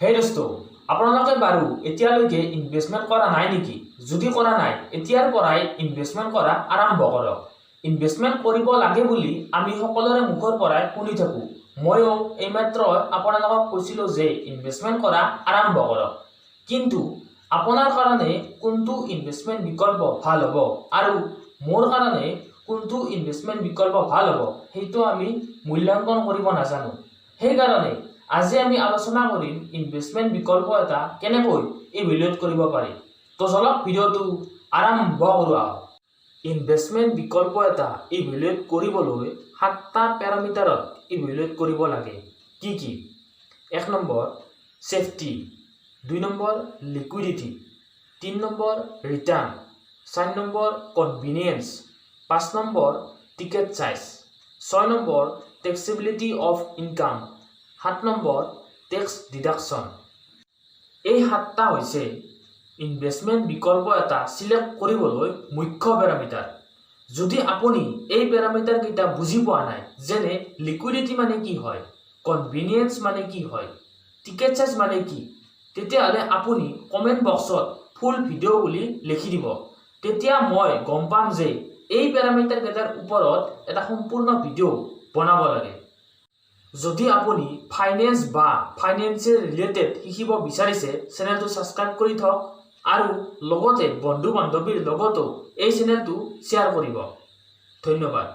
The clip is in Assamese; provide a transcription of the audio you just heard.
হেই দোস্ত, আপোনালোকে বাৰু এতিয়ালৈকে ইনভেষ্টমেণ্ট কৰা নাই নেকি? যদি কৰা নাই, এতিয়াৰ পৰাই ইনভেষ্টমেণ্ট কৰা আৰম্ভ কৰক। ইনভেষ্টমেণ্ট কৰিব লাগে বুলি আমি সকলোৰে মুখৰ পৰাই শুনি থাকোঁ। ময়ো এইমাত্ৰ আপোনালোকক কৈছিলোঁ যে ইনভেষ্টমেণ্ট কৰা আৰম্ভ কৰক। কিন্তু আপোনাৰ কাৰণে কোনটো ইনভেষ্টমেণ্ট বিকল্প ভাল হ'ব আৰু মোৰ কাৰণে কোনটো ইনভেষ্টমেণ্ট বিকল্প ভাল হ'ব, সেইটো আমি মূল্যাংকন কৰিব নাজানো। সেইকাৰণে আজি আমি আলোচনা কৰিম ইনভেষ্টমেণ্ট বিকল্প এটা কেনেকৈ ইভেলুৱেট কৰিব পাৰি। তো চলক, ভিডিঅ'টো আৰম্ভ কৰোঁ আহক। ইনভেষ্টমেণ্ট বিকল্প এটা ইভেলুৱেট কৰিবলৈ সাতটা পেৰামিটাৰত ইভেলুৱেট কৰিব লাগে। কি কি? 1 number safety, 2 number liquidity, 3 number return, 4 number convenience, 5 number ticket size, 6 number taxability of income, 7 number tax deduction. এই সাতটা হৈছে ইনভেষ্টমেণ্ট বিকল্প এটা চিলেক্ট কৰিবলৈ মুখ্য পেৰামিটাৰ। যদি আপুনি এই পেৰামিটাৰকেইটা বুজি পোৱা নাই, যেনে লিকুইডিটি মানে কি হয়, কনভিনিয়েঞ্চ মানে কি হয়, টিকেট চাইজ মানে কি, তেতিয়াহ'লে আপুনি কমেণ্ট বক্সত "ফুল ভিডিঅ'" বুলি লিখি দিব। তেতিয়া মই গম পাম যে এই পেৰামিটাৰকেইটাৰ ওপৰত এটা সম্পূৰ্ণ ভিডিঅ' বনাব লাগে। যদি আপুনি ফাইনেন্স বা ফাইনেন্সিয়েল ৰিলেটেড শিকিব বিচাৰিছে, চেনেলটো ছাবস্ক্ৰাইব কৰি থওক আৰু লগতে বন্ধু বান্ধৱীৰ লগতো এই চেনেলটো শ্বেয়াৰ কৰিব। ধন্যবাদ।